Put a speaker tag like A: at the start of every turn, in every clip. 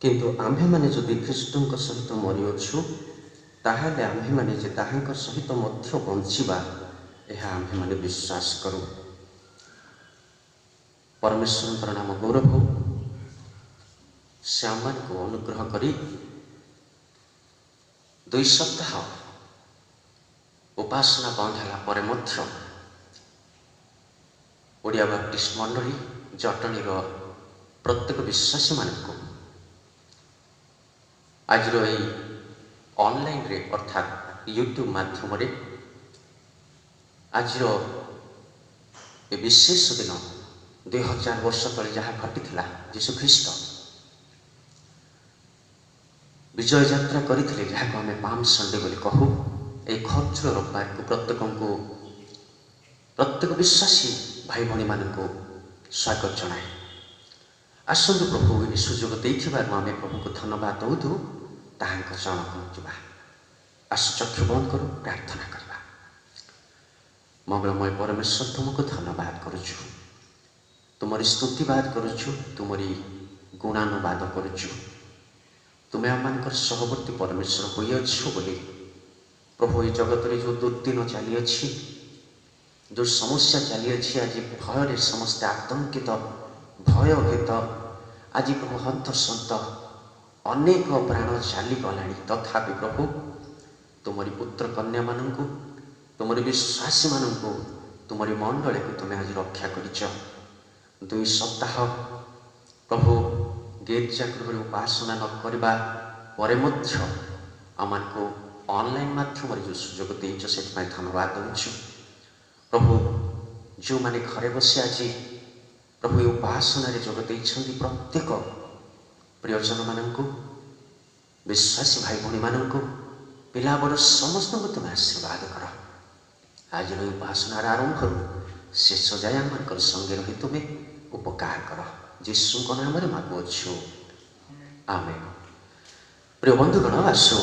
A: କିନ୍ତୁ ଆମ୍ଭେମାନେ ଯଦି ଖ୍ରୀଷ୍ଟଙ୍କ ସହିତ ମରିଅଛୁ, ତାହେଲେ ଆମ୍ଭେମାନେ ଯେ ତାହାଙ୍କ ସହିତ ମଧ୍ୟ ବଞ୍ଚିବା, ଏହା ଆମ୍ଭେମାନେ ବିଶ୍ୱାସ କରୁ। ପରମେଶ୍ୱରଙ୍କର ନାମ ଗୌରବ ହଉ। ସେ ଆମମାନଙ୍କୁ ଅନୁଗ୍ରହ କରି 2 ସପ୍ତାହ ଉପାସନା ବନ୍ଦ ହେଲା ପରେ ମଧ୍ୟ ଓଡ଼ିଆ ବାପ୍ଟିଷ୍ଟ ମଣ୍ଡଳୀ ଜଟଣୀର ପ୍ରତ୍ୟେକ ବିଶ୍ୱାସୀମାନଙ୍କୁ ଆଜିର ଏଇ ଅନଲାଇନରେ, ଅର୍ଥାତ୍ ୟୁଟ୍ୟୁବ ମାଧ୍ୟମରେ ଆଜିର ଏ ବିଶେଷ ଦିନ, 2000 ବର୍ଷ ତଳେ ଯାହା ଘଟିଥିଲା, ଯୀଶୁଖ୍ରୀଷ୍ଟ ବିଜୟ ଯାତ୍ରା କରିଥିଲେ, ଯାହାକୁ ଆମେ ପାମ୍ ସଣ୍ଡେ ବୋଲି କହୁ, ଏହି ଖର୍ଜୁର ରବିବାରକୁ ପ୍ରତ୍ୟେକଙ୍କୁ, ପ୍ରତ୍ୟେକ ବିଶ୍ୱାସୀ ଭାଇ ଭଉଣୀମାନଙ୍କୁ ସ୍ୱାଗତ ଜଣାଏ। ଆସନ୍ତୁ, ପ୍ରଭୁ ଏହି ସୁଯୋଗ ଦେଇଥିବାରୁ ଆମେ ପ୍ରଭୁଙ୍କୁ ଧନ୍ୟବାଦ ଦେଉ ଦେଉ ତାହାଙ୍କ ଚରଣକୁ ଯିବା। ଆସ, ଚକ୍ଷୁ ବନ୍ଦ କରୁ, ପ୍ରାର୍ଥନା କରିବା। ମଙ୍ଗଳମୟ ପରମେଶ୍ୱର, ତୁମକୁ ଧନ୍ୟବାଦ କରୁଛୁ, ତୁମରି ସ୍ତୁତିବାଦ କରୁଛୁ, ତୁମରି ଗୁଣାନୁବାଦ କରୁଛୁ। ତୁମେ ଆମମାନଙ୍କର ସହବର୍ତ୍ତୀ ପରମେଶ୍ୱର ହୋଇଅଛ ବୋଲି ପ୍ରଭୁ, ଏ ଜଗତରେ ଯେଉଁ ଦୁର୍ଦିନ ଚାଲିଅଛି, ଯେଉଁ ସମସ୍ୟା ଚାଲିଅଛି, ଆଜି ଭୟରେ ସମସ୍ତେ ଆତଙ୍କିତ, ଭୟଭୀତ, ଆଜି ପ୍ରଭୁ ହନ୍ତସନ୍ତ, ଅନେକ ପ୍ରାଣ ଚାଲିଗଲାଣି। ତଥାପି ପ୍ରଭୁ, ତୁମରି ପୁତ୍ର କନ୍ୟାମାନଙ୍କୁ, ତୁମରି ବିଶ୍ୱାସୀମାନଙ୍କୁ, ତୁମରି ମଣ୍ଡଳୀକୁ ତୁମେ ଆଜି ରକ୍ଷା କରିଛ। 2 ସପ୍ତାହ ପ୍ରଭୁ ଗିର୍ଜା ଗୃହରେ ଉପାସନା ନ କରିବା ପରେ ମଧ୍ୟ ଆମମାନଙ୍କୁ ଅନଲାଇନ୍ ମାଧ୍ୟମରେ ଯେଉଁ ସୁଯୋଗ ଦେଇଛ, ସେଥିପାଇଁ ଧନ୍ୟବାଦ ଦେଉଛୁ। ପ୍ରଭୁ, ଯେଉଁମାନେ ଘରେ ବସି ଆଜି ପ୍ରଭୁ ଏ ଉପାସନାରେ ଯୋଗ ଦେଇଛନ୍ତି, ପ୍ରତ୍ୟେକ ପ୍ରିୟଜନମାନଙ୍କୁ, ବିଶ୍ୱାସୀ ଭାଇ ଭଉଣୀମାନଙ୍କୁ, ପିଲା ବଡ଼ ସମସ୍ତଙ୍କୁ ତୁମେ ଆଶୀର୍ବାଦ କର। ଆଜିର ଏହି ଉପାସନାର ଆରମ୍ଭରୁ ଶେଷ ଯାଏ ଆମମାନଙ୍କର ସଙ୍ଗେ ରହି ତୁମେ ଉପକାର କର। ଯୀଶୁଙ୍କ ନାମରେ ମାଗୁଅଛୁ, ଆମେନ୍। ପ୍ରିୟ ବନ୍ଧୁଗଣ, ଆସୁ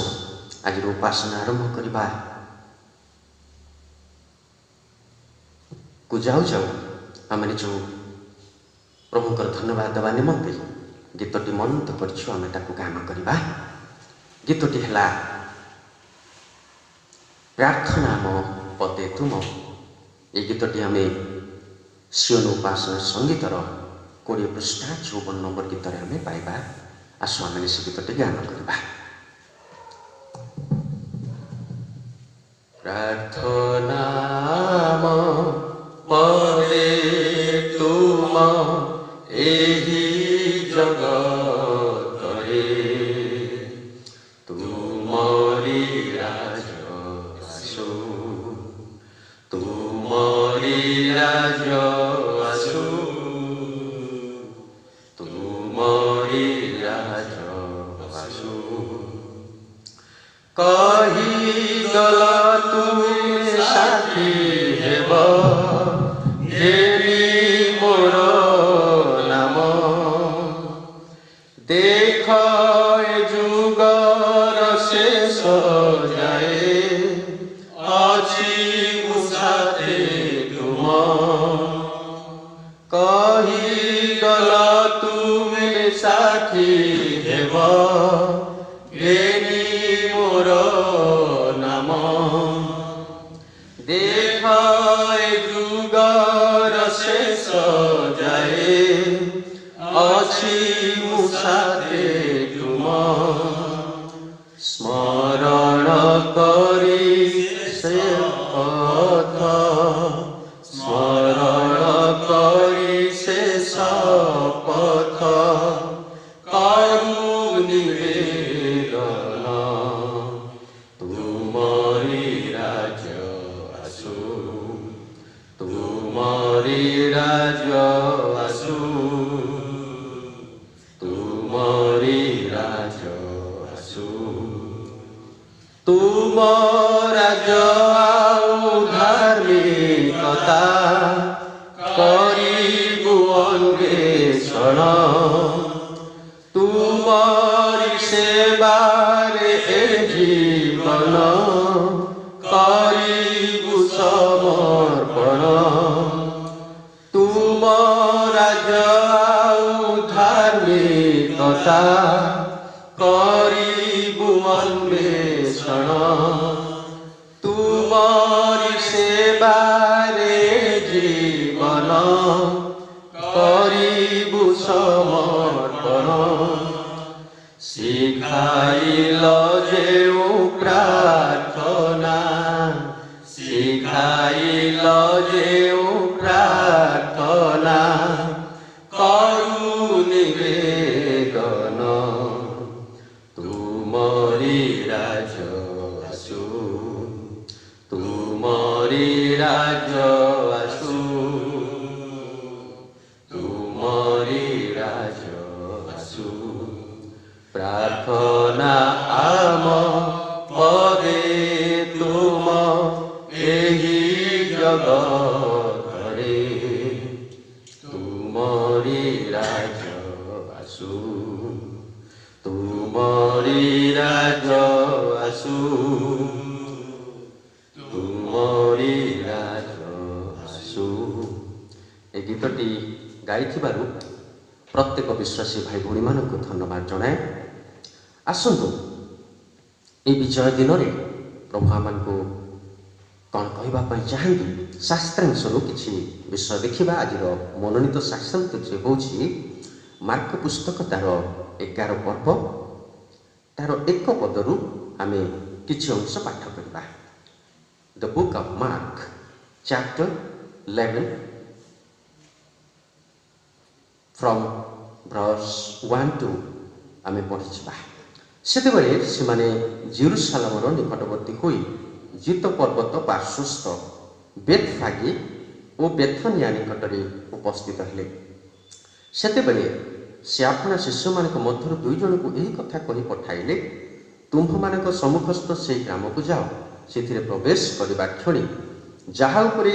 A: ଆଜିର ଉପାସନା ଆରମ୍ଭ କରିବା କୁ ଯାଉ ଯାଉ ଆମେ ଯେଉଁ ପ୍ରଭୁଙ୍କର ଧନ୍ୟବାଦ ଦେବା ନିମନ୍ତେ ଗୀତଟି ମନୋନୀତ କରିଛୁ, ଆମେ ତାକୁ ଗାନ କରିବା। ଗୀତଟି ହେଲା "ପ୍ରାର୍ଥନା ଆମ ପଦେ ତୁମ"। ଏଇ ଗୀତଟି ଆମେ ସିଓନ ଉପାସନା ସଙ୍ଗୀତର 20 ପୃଷ୍ଠା, 54 ନମ୍ବର ଗୀତରେ ଆମେ ପାଇବା। ଆସୁ, ଆମେ ସେ ଗୀତଟି ଗାନ କରିବା। ପ୍ରାର୍ଥନା ଆମ ପଦେ ତୁମ ଏହି ଜଗତରେ, ତୁମରି ରାଜ୍ୟ ଆସୁ, ତୁମରି ରାଜ୍ୟ ଆସୁ, ତୁମରି ରାଜ୍ୟ ଆସୁ। କହିଗଲ ତୁମେ ସାଥୀ ହେବ, ଘେନି ମୋର ନାମ। ଦେଖ, ଏ ଯୁଗର ଶେଷ ଯାଏ ଅଛି ମୁଁ ସାଥେ ତୁମ। କହିଗଲ ତୁମେ ସାଥୀ ହେବ, ଘେନି ମୋର ନାମ। ଦେଖ, ଏ ଯୁଗର ଶେଷ ଯାଏ ଅଛି ମୁଁ ସାଥେ ତୁମ। ସ୍ମରଣ କରି ସେ ପଥ, ସ୍ମରଣ କରି ସେ ଶପଥ, କରୁ ନିବେଦନ, ତୁମରି ରାଜ୍ୟ ଆସୁ, ତୁମରି ରାଜ୍ୟ ଆସୁ, ତୁମରି ରାଜ୍ୟ ଆସୁ। ତୁମ ରାଜ୍ୟ ଆଉ ଧାର୍ମିକତା କରିବୁ ଅନ୍ୱେଷଣ। ତୁମରି ସେବାରେ ଏ ଜୀବନ କରିବୁ ସମର୍ପଣ।
B: ଦାତା, କରିବୁ ଅନ୍ୱେଷଣ। ତୁମରି ସେବାରେ ଜୀବନ କରିବୁ ସମର୍ପଣ। ଶିଖାଇଲ ଯେଉଁ ପ୍ରାର୍ଥନା, ଶିଖାଇଲ ଯେଉଁ ପ୍ରାର୍ଥନା, କରୁ ନିବେଦନ। ତୁମରି ରାଜ୍ୟ ଆସୁ, ତୁମରି ରାଜ୍ୟ ଆସୁ, ତୁମରି ରାଜ୍ୟ ଆସୁ। ପ୍ରାର୍ଥନା ଆମ ପଦେ ତୁମ ଏହି ଜଗତରେ। ତୁମରି ରାଜ୍ୟ ଆସୁ, ତୁମରି ରାଜ୍ୟ ଆସୁ, ତୁମରି ରାଜ୍ୟ ଆସୁ।
A: ଏ ଗୀତଟି ଗାଇଥିବାରୁ ପ୍ରତ୍ୟେକ ବିଶ୍ୱାସୀ ଭାଇ ଭଉଣୀମାନଙ୍କୁ ଧନ୍ୟବାଦ ଜଣାଏ। ଆସନ୍ତୁ, ଏହି ବିଜୟ ଦିନରେ ପ୍ରଭୁ ଆମମାନଙ୍କୁ କ'ଣ କହିବା ପାଇଁ ଚାହାନ୍ତି, ଶାସ୍ତ୍ରାଂଶରୁ କିଛି ବିଷୟ ଦେଖିବା। ଆଜିର ମନୋନୀତ ଶାସ୍ତ୍ରାଂଶ ହେଉଛି ମାର୍କ ପୁସ୍ତକ, ତାର 11 ପର୍ବ, ତାର 1 ପଦରୁ ଆମେ କିଛି ଅଂଶ ପାଠ କରିବା। The book of Mark, chapter 11, from verse 1 to ଆମେ ପଢ଼ିଯିବା। ସେତେବେଳେ ସେମାନେ ଜେରୁସାଲାମର ନିକଟବର୍ତ୍ତୀ ହୋଇ ଜୀତ ପର୍ବତ ପାର୍ଶ୍ୱସ୍ଥ ବେଥଫାଗି ଓ ବେଥନିଆ ନିକଟରେ ଉପସ୍ଥିତ ହେଲେ। ସେତେବେଳେ ସେ ଆପଣା ଶିଷ୍ୟମାନଙ୍କ ମଧ୍ୟରୁ ଦୁଇ ଜଣଙ୍କୁ ଏହି କଥା କହି ପଠାଇଲେ, "ତୁମ୍ଭମାନଙ୍କ ସମ୍ମୁଖସ୍ଥ ସେହି ଗ୍ରାମକୁ ଯାଅ। ସେଥିରେ ପ୍ରବେଶ କରିବା କ୍ଷଣି ଯାହା ଉପରେ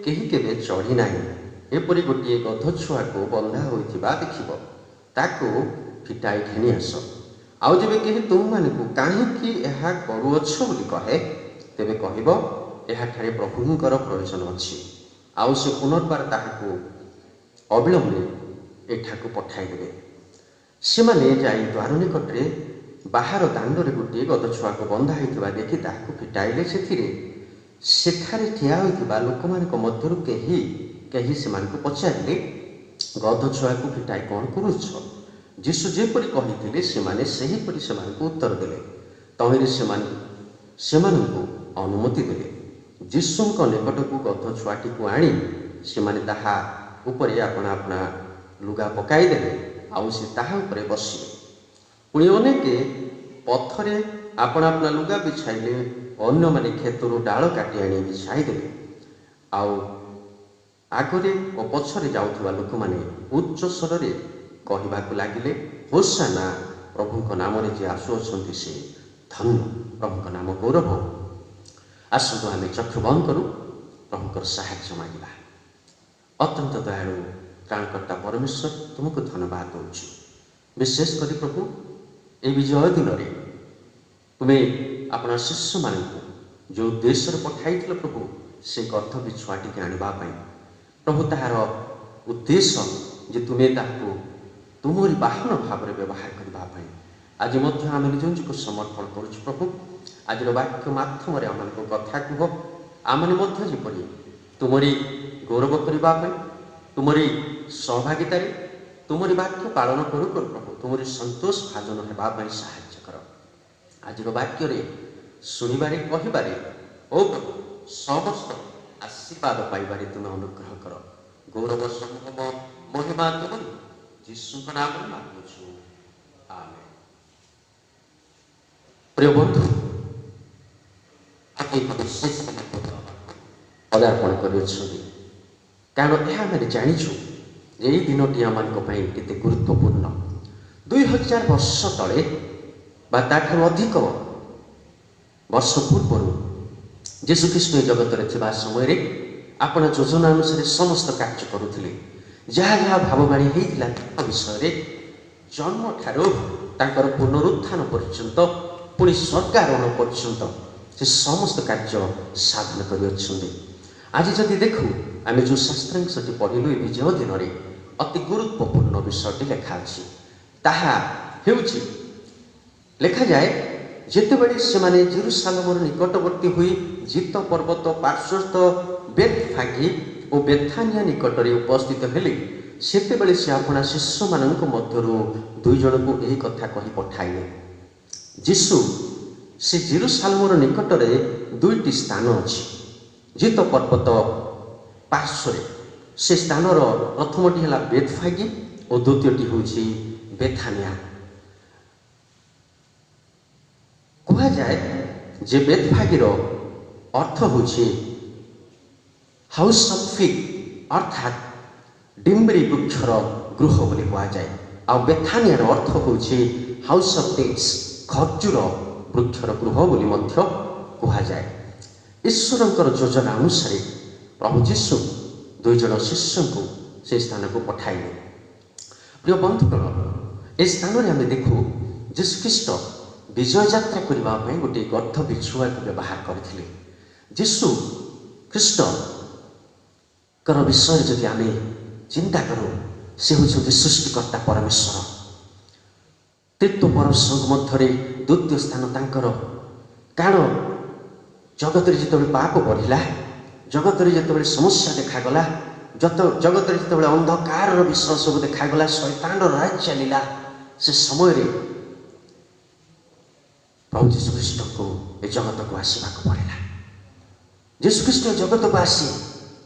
A: କେହି କେବେ ଚଢ଼ି ନାହିଁ, ଏପରି ଗୋଟିଏ ଗଧ ଛୁଆକୁ ବନ୍ଧା ହୋଇଥିବା ଦେଖିବ। ତାକୁ ଫିଟାଇ ଘେନି ଆସ। ଆଉ ଯେବେ କେହି ତୁମମାନଙ୍କୁ କାହିଁକି ଏହା କରୁଅଛ ବୋଲି କହେ, ତେବେ କହିବ, ଏହାଠାରେ ପ୍ରଭୁଙ୍କର ପ୍ରୟୋଜନ ଅଛି, ଆଉ ସେ ପୁନର୍ବାର ତାହାକୁ ଅବିଳମ୍ବେ ଏଠାକୁ ପଠାଇଦେବେ।" ସେମାନେ ଯାଇ ଦ୍ୱାର ନିକଟରେ ବାହାର ଦାଣ୍ଡରେ ଗୋଟିଏ ଗଧ ଛୁଆକୁ ବନ୍ଧା ହୋଇଥିବା ଦେଖି ତାହାକୁ ଫିଟାଇଲେ। ସେଥିରେ ସେଠାରେ ଠିଆ ହୋଇଥିବା ଲୋକମାନଙ୍କ ମଧ୍ୟରୁ କେହି କେହି ସେମାନଙ୍କୁ ପଚାରିଲେ, "ଗଧ ଛୁଆକୁ ଫିଟାଇ କ'ଣ କରୁଛ?" ଯୀଶୁ ଯେପରି କହିଥିଲେ, ସେମାନେ ସେହିପରି ସେମାନଙ୍କୁ ଉତ୍ତର ଦେଲେ। ତହିଁରେ ସେମାନେ ସେମାନଙ୍କୁ ଅନୁମତି ଦେଲେ। ଯୀଶୁଙ୍କ ନିକଟକୁ ଗଧ ଛୁଆଟିକୁ ଆଣି ସେମାନେ ତାହା ଉପରେ ଆପଣା ଆପଣା ଲୁଗା ପକାଇଦେଲେ, ଆଉ ସେ ତାହା ଉପରେ ବସିଲେ। ପୁଣି ଅନେକ ପଥରେ ଆପଣା ଆପଣା ଲୁଗା ବିଛାଇଲେ। ଅନ୍ୟମାନେ କ୍ଷେତରୁ ଡାଳ କାଟି ଆଣି ବିଛାଇ ଦେଲେ। ଆଉ ଆଗରେ ଓ ପଛରେ ଯାଉଥିବା ଲୋକମାନେ ଉଚ୍ଚ ସ୍ୱରରେ କହିବାକୁ ଲାଗିଲେ, "ହୋସାନା! ପ୍ରଭୁଙ୍କ ନାମରେ ଯିଏ ଆସୁଅଛନ୍ତି, ସେ ଧନ୍ୟ। ପ୍ରଭୁଙ୍କ ନାମ ଗୌରବ ହଉ।" ଆସନ୍ତୁ, ଆମେ ଚକ୍ଷୁ ବନ୍ଦ କରୁ, ପ୍ରଭୁଙ୍କର ସାହାଯ୍ୟ ମାଗିବା। ଅତ୍ୟନ୍ତ ଦୟାଳୁ ତ୍ରାଣକର୍ତ୍ତା ପରମେଶ୍ୱର, ତୁମକୁ ଧନ୍ୟବାଦ ଦେଉଛୁ। ବିଶେଷ କରି ପ୍ରଭୁ, ଏହି ବିଜୟ ଦିନରେ ତୁମେ ଆପଣା ଶିଷ୍ୟମାନଙ୍କୁ ଯେଉଁ ଉଦ୍ଦେଶ୍ୟରେ ପଠାଇଥିଲ ପ୍ରଭୁ, ସେ ଗର୍ଦ୍ଦଭ ଛୁଆଟିକି ଆଣିବା ପାଇଁ ପ୍ରଭୁ, ତାହାର ଉଦ୍ଦେଶ୍ୟ ଯେ ତୁମେ ତାହାକୁ ତୁମରି ବାହନ ଭାବରେ ବ୍ୟବହାର କରିବା ପାଇଁ, ଆଜି ମଧ୍ୟ ଆମେ ନିଜ ନିଜକୁ ସମର୍ପଣ କରୁଛୁ ପ୍ରଭୁ। ଆଜିର ବାକ୍ୟ ମାଧ୍ୟମରେ ଆମମାନଙ୍କୁ କଥା କୁହ। ଆମମାନେ ମଧ୍ୟ ଯେପରି ତୁମରି ଗୌରବ କରିବା ପାଇଁ, ତୁମରି ସହଭାଗିତାରେ ତୁମରି ବାକ୍ୟ ପାଳନ କରୁ କରୁ ପ୍ରଭୁ, ତୁମରି ସନ୍ତୋଷ ଭାଜନ ହେବା ପାଇଁ ସାହାଯ୍ୟ କର। ଆଜିର ବାକ୍ୟରେ ଶୁଣିବାରେ, କହିବାରେ ଓ ପ୍ରଭୁ, ସମସ୍ତ ଆଶୀର୍ବାଦ ପାଇବାରେ ତୁମେ ଅନୁଗ୍ରହ କର। ଗୌରବ ସମୂହ ମହିମା ତୁମରି, ଯୀଶୁଙ୍କ ନାମରେ ମାଗୁଛୁ, ଆମେନ୍। ପ୍ରିୟ ବନ୍ଧୁ, ଆଜି ଏକ ବିଶେଷ ଦିନକୁ ପଦାର୍ପଣ କରିଅଛନ୍ତି, କାରଣ ଏହା ଆମେ ଜାଣିଛୁ ଯେ ଏଇ ଦିନଟି ଆମମାନଙ୍କ ପାଇଁ କେତେ ଗୁରୁତ୍ୱପୂର୍ଣ୍ଣ। 2000 ବର୍ଷ ତଳେ ବା ତାଠାରୁ ଅଧିକ ବର୍ଷ ପୂର୍ବରୁ ଯୀଶୁଖ୍ରୀଷ୍ଟ ଏ ଜଗତରେ ଥିବା ସମୟରେ ଆପଣା ଯୋଜନା ଅନୁସାରେ ସମସ୍ତ କାର୍ଯ୍ୟ କରୁଥିଲେ। ଯାହା ଯାହା ଭାବବାଣୀ ହେଇଥିଲା ତାଙ୍କ ବିଷୟରେ, ଜନ୍ମଠାରୁ ତାଙ୍କର ପୁନରୁତ୍ଥାନ ପର୍ଯ୍ୟନ୍ତ, ପୁଣି ସ୍ୱର୍ଗାରୋହଣ ପର୍ଯ୍ୟନ୍ତ, ସେ ସମସ୍ତ କାର୍ଯ୍ୟ ସାଧନ କରିଅଛନ୍ତି। ଆଜି ଯଦି ଦେଖୁ, ଆମେ ଯେଉଁ ଶାସ୍ତ୍ରାଂଶଟି ପଢ଼ିଲୁ, ଏ ବିଜୟ ଦିନରେ ଅତି ଗୁରୁତ୍ୱପୂର୍ଣ୍ଣ ବିଷୟଟି ଲେଖା ଅଛି। ତାହା ହେଉଛି। ଲେଖାଯାଏ, ଯେତେବେଳେ ସେମାନେ ଜେରୁସାଲମର ନିକଟବର୍ତ୍ତୀ ହୋଇ ଜିତ ପର୍ବତ ପାର୍ଶ୍ୱସ୍ଥ ବେଥଫାଗି ଓ ବେଥାନିଆ ନିକଟରେ ଉପସ୍ଥିତ ହେଲେ, ସେତେବେଳେ ସେ ଆପଣା ଶିଷ୍ୟମାନଙ୍କ ମଧ୍ୟରୁ ଦୁଇ ଜଣଙ୍କୁ ଏହି କଥା କହି ପଠାଇଲେ। ଯୀଶୁ ସେ ଜିରୁସାଲମର ନିକଟରେ ଦୁଇଟି ସ୍ଥାନ ଅଛି ଜିତ ପର୍ବତ ପାର୍ଶ୍ୱରେ। ସେ ସ୍ଥାନର ପ୍ରଥମଟି ହେଲା ବେଥଫାଗି ଓ ଦ୍ୱିତୀୟଟି ହେଉଛି ବେଥାନିଆ। କୁହାଯାଏ ଯେ ବେଥଫାଗିର ଅର୍ଥ ହେଉଛି ହାଉସ୍ ଅଫ୍ ଫିଗ୍, ଅର୍ଥାତ୍ ଡିମ୍ବିରି ବୃକ୍ଷର ଗୃହ ବୋଲି କୁହାଯାଏ। ଆଉ ବେଥାନିଆର ଅର୍ଥ ହେଉଛି ହାଉସ୍ ଅଫ୍ ଡେଟ୍ସ, ଖର୍ଜୁର ବୃକ୍ଷର ଗୃହ ବୋଲି ମଧ୍ୟ କୁହାଯାଏ। ଈଶ୍ୱରଙ୍କର ଯୋଜନା ଅନୁସାରେ ପ୍ରଭୁ ଯୀଶୁ ଦୁଇ ଜଣ ଶିଷ୍ୟଙ୍କୁ ସେ ସ୍ଥାନକୁ ପଠାଇଲେ। ପ୍ରିୟ ବନ୍ଧୁଗଣ, ଏ ସ୍ଥାନରେ ଆମେ ଦେଖୁ ଯୀଶୁଖ୍ରୀଷ୍ଟ ବିଜୟ ଯାତ୍ରା କରିବା ପାଇଁ ଗୋଟିଏ ଗର୍ଦ୍ଧ ବିଛୁଆକୁ ବ୍ୟବହାର କରିଥିଲେ। ଯୀଶୁ ଖ୍ରୀଷ୍ଟଙ୍କର ବିଷୟରେ ଯଦି ଆମେ ଚିନ୍ତା କରୁ, ସେ ହେଉଛନ୍ତି ସୃଷ୍ଟିକର୍ତ୍ତା ପରମେଶ୍ୱର। ତ୍ରିତ୍ୱ ପରମେଶ୍ୱରଙ୍କ ମଧ୍ୟରେ ଦ୍ୱିତୀୟ ସ୍ଥାନ ତାଙ୍କର। କାରଣ ଜଗତରେ ଯେତେବେଳେ ପାପ ବଢ଼ିଲା, ଜଗତରେ ଯେତେବେଳେ ସମସ୍ୟା ଦେଖାଗଲା, ଜଗତରେ ଯେତେବେଳେ ଅନ୍ଧକାରର ବିଷୟ ସବୁ ଦେଖାଗଲା, ଶୈତାନର ରାଜ ଚାଲିଲା, ସେ ସମୟରେ ପ୍ରଭୁ ଯୀଶୁଖ୍ରୀଷ୍ଟଙ୍କୁ ଏ ଜଗତକୁ ଆସିବାକୁ ପଡ଼ିଲା। ଯୀଶୁଖ୍ରୀଷ୍ଟ ଏ ଜଗତକୁ ଆସି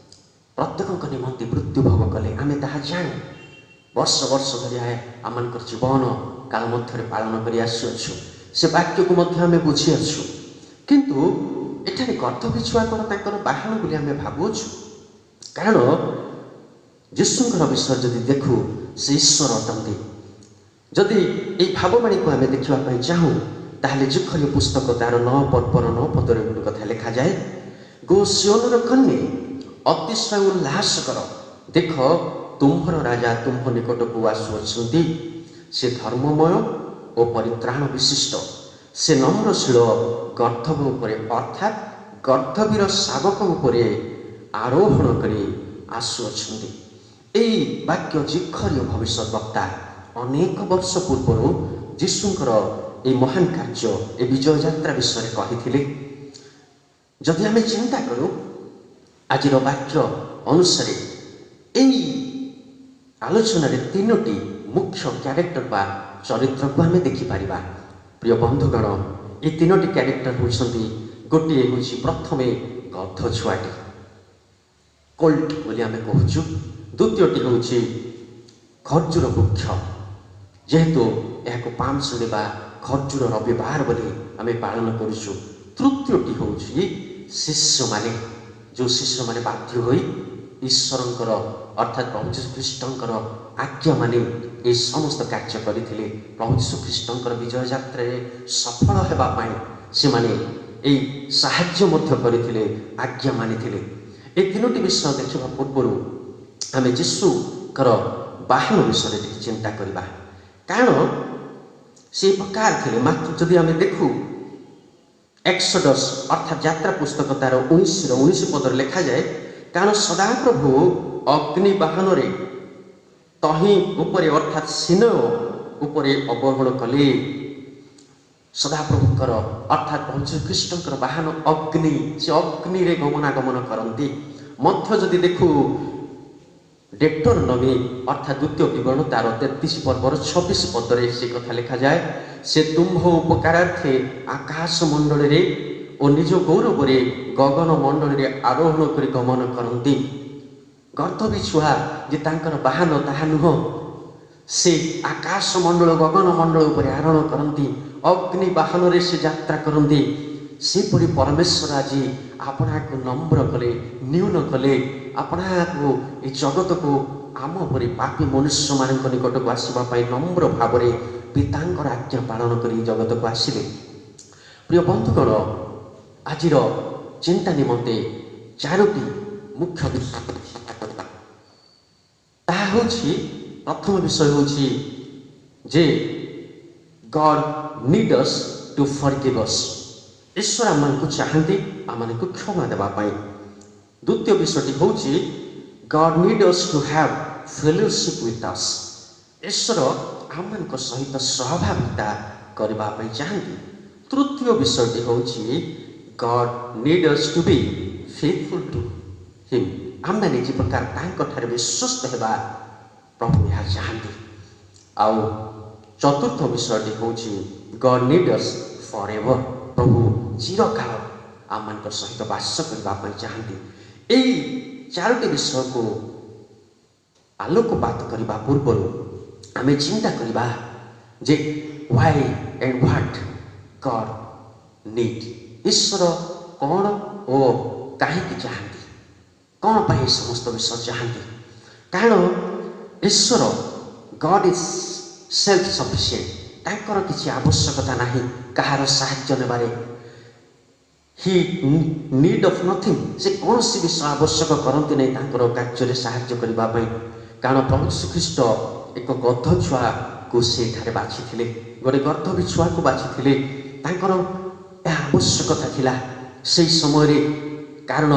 A: ପ୍ରତ୍ୟେକଙ୍କ ନିମନ୍ତେ ମୃତ୍ୟୁ ଭୋଗ କଲେ। ଆମେ ତାହା ଜାଣୁ, ବର୍ଷ ବର୍ଷ ଧରି ଆମମାନଙ୍କର ଜୀବନ କାଳ ମଧ୍ୟରେ ପାଳନ କରି ଆସୁଅଛୁ, ସେ ବାକ୍ୟକୁ ମଧ୍ୟ ଆମେ ବୁଝିଅଛୁ। କିନ୍ତୁ ଏଠାରେ ଗର୍ଦ୍ଧ ବିଛୁଆ କ'ଣ ତାଙ୍କର ବାହନ ବୋଲି ଆମେ ଭାବୁଅଛୁ? କାରଣ ଯୀଶୁଙ୍କର ବିଷୟ ଯଦି ଦେଖୁ, ସେ ଈଶ୍ୱର ଅଟନ୍ତି। ଯଦି ଏଇ ଭାବବାଣୀକୁ ଆମେ ଦେଖିବା ପାଇଁ ଚାହୁଁ, ତାହେଲେ ଜିଖରିୟ ପୁସ୍ତକ ତାର 9 ପର୍ବର 9 ପଦରେ ଗୋଟେ କଥା ଲେଖାଯାଏ, ଗୋ ସିଓନର କନ୍ୟେ, ଅତିଶୟ ଉଲ୍ଲାସ କର, ଦେଖ, ତୁମ୍ଭର ରାଜା ତୁମ୍ଭ ନିକଟକୁ ଆସୁଅଛନ୍ତି, ସେ ଧର୍ମମୟ ଓ ପରିତ୍ରାଣ ବିଶିଷ୍ଟ, ସେ ନମ୍ରଶୀଳ ଗର୍ଦ୍ଧବ ଉପରେ, ଅର୍ଥାତ୍ ଗର୍ଦ୍ଧବୀର ଶାବକ ଉପରେ ଆରୋହଣ କରି ଆସୁଅଛନ୍ତି। ଏଇ ବାକ୍ୟ ଜିଖରିୟ ଭବିଷ୍ୟତ ବକ୍ତା ଅନେକ ବର୍ଷ ପୂର୍ବରୁ ଯୀଶୁଙ୍କର ଏଇ ମହାନ କାର୍ଯ୍ୟ, ଏ ବିଜୟ ଯାତ୍ରା ବିଷୟରେ କହିଥିଲେ। ଯଦି ଆମେ ଚିନ୍ତା କରୁ ଆଜିର ବାକ୍ୟ ଅନୁସାରେ, ଏଇ ଆଲୋଚନାରେ ତିନୋଟି ମୁଖ୍ୟ କ୍ୟାରେକ୍ଟର ବା ଚରିତ୍ରକୁ ଆମେ ଦେଖିପାରିବା। ପ୍ରିୟ ବନ୍ଧୁଗଣ, ଏ ତିନୋଟି କ୍ୟାରେକ୍ଟର ହେଉଛନ୍ତି, ଗୋଟିଏ ହେଉଛି ପ୍ରଥମେ ଗଧ ଛୁଆଟି, କୋଲ୍ଟ ବୋଲି ଆମେ କହୁଛୁ। ଦ୍ୱିତୀୟଟି ହେଉଛି ଖର୍ଜୁର ବୃକ୍ଷ, ଯେହେତୁ ଏହାକୁ ପାମ୍ ସଣ୍ଡେ ବା ଖର୍ଜୁର ରବିବାର ବୋଲି ଆମେ ପାଳନ କରୁଛୁ। ତୃତୀୟଟି ହେଉଛି ଶିଷ୍ୟମାନେ, ଯେଉଁ ଶିଷ୍ୟମାନେ ବାଧ୍ୟ ହୋଇ ଈଶ୍ୱରଙ୍କର ଅର୍ଥାତ୍ ପ୍ରଭୁ ଯୀଶୁ ଖ୍ରୀଷ୍ଟଙ୍କର ଆଜ୍ଞା ମାନି ଏ ସମସ୍ତ କାର୍ଯ୍ୟ କରିଥିଲେ। ପ୍ରଭୁ ଯୀଶୁ ଖ୍ରୀଷ୍ଟଙ୍କର ବିଜୟ ଯାତ୍ରାରେ ସଫଳ ହେବା ପାଇଁ ସେମାନେ ଏଇ ସାହାଯ୍ୟ ମଧ୍ୟ କରିଥିଲେ, ଆଜ୍ଞା ମାନିଥିଲେ। ଏ ତିନୋଟି ବିଷୟ ଦେଖିବା ପୂର୍ବରୁ ଆମେ ଯୀଶୁଙ୍କର ବାହନ ବିଷୟରେ ଟିକେ ଚିନ୍ତା କରିବା। କାରଣ ସେ ପ୍ରକାର ଥିଲେ। ମାତ୍ର ଯଦି ଆମେ ଦେଖୁ ଏକ୍ସଡସ୍ ଅର୍ଥାତ୍ ଯାତ୍ରା ପୁସ୍ତକ ତାର 19ର 19 ପଦରେ ଲେଖାଯାଏ, କାରଣ ସଦାପ୍ରଭୁ ଅଗ୍ନି ବାହନରେ ତହିଁ ଉପରେ, ଅର୍ଥାତ୍ ସିନୟ ଉପରେ ଅବରୋହଣ କଲେ। ସଦାପ୍ରଭୁଙ୍କର ଅର୍ଥାତ୍ ପ୍ରଭୁ ଯୀଶୁଖ୍ରୀଷ୍ଟଙ୍କର ବାହନ ଅଗ୍ନି, ସେ ଅଗ୍ନିରେ ଗମନାଗମନ କରନ୍ତି। ମଧ୍ୟ ଯଦି ଦେଖୁ ଡେଟରନମି ଅର୍ଥାତ୍ ଦ୍ୱିତୀୟ ବିବରଣ ତାର 33 ପର୍ବର 26 ପଦରେ ସେ କଥା ଲେଖାଯାଏ, ସେ ତୁମ୍ଭ ଉପକାରାର୍ଥେ ଆକାଶ ମଣ୍ଡଳୀରେ ଓ ନିଜ ଗୌରବରେ ଗଗନ ମଣ୍ଡଳୀରେ ଆରୋହଣ କରି ଗମନ କରନ୍ତି। ଗର୍ଦ୍ଧ ବିଛୁଆ ଯେ ତାଙ୍କର ବାହନ ତାହା ନୁହଁ, ସେ ଆକାଶ ମଣ୍ଡଳ ଗଗନ ମଣ୍ଡଳ ଉପରେ ଆରୋହଣ କରନ୍ତି, ଅଗ୍ନି ବାହନରେ ସେ ଯାତ୍ରା କରନ୍ତି। ସେପରି ପରମେଶ୍ୱର ଆଜି ଆପଣାକୁ ନମ୍ର କଲେ, ନ୍ୟୁନ କଲେ, ଆପଣାକୁ ଏ ଜଗତକୁ ଆମ ପରି ପାପୀ ମନୁଷ୍ୟମାନଙ୍କ ନିକଟକୁ ଆସିବା ପାଇଁ ନମ୍ର ଭାବରେ ପିତାଙ୍କର ଆଜ୍ଞା ପାଳନ କରି ଜଗତକୁ ଆସିଲେ। ପ୍ରିୟ ବନ୍ଧୁଗଣ, ଆଜିର ଚିନ୍ତା ନିମନ୍ତେ ଚାରୋଟି ମୁଖ୍ୟ ବିଷୟ ଚିନ୍ତା କରିବା। ତାହା ହେଉଛି, ପ୍ରଥମ ବିଷୟ ହେଉଛି ଯେ God need us to forgive us। ଈଶ୍ୱର ଆମମାନଙ୍କୁ ଚାହାନ୍ତି ଆମମାନଙ୍କୁ କ୍ଷମା ଦେବା ପାଇଁ। ଦ୍ୱିତୀୟ ବିଷୟଟି ହେଉଛି God need us to have fellowship with us। ଈଶ୍ୱର ଆମମାନଙ୍କ ସହିତ ସହଭାଗିତା କରିବା ପାଇଁ ଚାହାନ୍ତି। ତୃତୀୟ ବିଷୟଟି ହେଉଛି, God need us to be faithful to him. ଆମେମାନେ ଯେ ପ୍ରକାର ତାଙ୍କଠାରେ ବିଶ୍ୱସ୍ତ ହେବା, ପ୍ରଭୁ ଏହା ଚାହାନ୍ତି। ଆଉ ଚତୁର୍ଥ ବିଷୟଟି ହେଉଛି, God need us for ever. ପ୍ରଭୁ ଚିରକାଳ ଆମମାନଙ୍କ ସହିତ ବାସ କରିବା ପାଇଁ ଚାହାନ୍ତି। ଏଇ ଚାରୋଟି ବିଷୟକୁ ଆଲୋକପାତ କରିବା ପୂର୍ବରୁ ଆମେ ଚିନ୍ତା କରିବା ଯେ why and what God need. ଈଶ୍ୱର କ'ଣ ଓ କାହିଁକି ଚାହାନ୍ତି? କ'ଣ ପାଇଁ ଏ ସମସ୍ତ ବିଷୟ ଚାହାନ୍ତି? କାରଣ ଈଶ୍ୱର, God is self sufficient. ତାଙ୍କର କିଛି ଆବଶ୍ୟକତା ନାହିଁ କାହାର ସାହାଯ୍ୟ ନେବାରେ। He need of nothing. ସେ କୌଣସି ବିଷୟ ଆବଶ୍ୟକ କରନ୍ତି ନାହିଁ ତାଙ୍କର କାର୍ଯ୍ୟରେ ସାହାଯ୍ୟ କରିବା ପାଇଁ। କାରଣ ପ୍ରଭୁ ଯୀଶୁଖ୍ରୀଷ୍ଟ ଏକ ଗଧ ଛୁଆକୁ ସେଠାରେ ବାଛିଥିଲେ, ଗୋଟେ ଗର୍ଦ୍ଦଭ ଛୁଆକୁ ବାଛିଥିଲେ। ତାଙ୍କର ଏହା ଆବଶ୍ୟକତା ଥିଲା ସେଇ ସମୟରେ। କାରଣ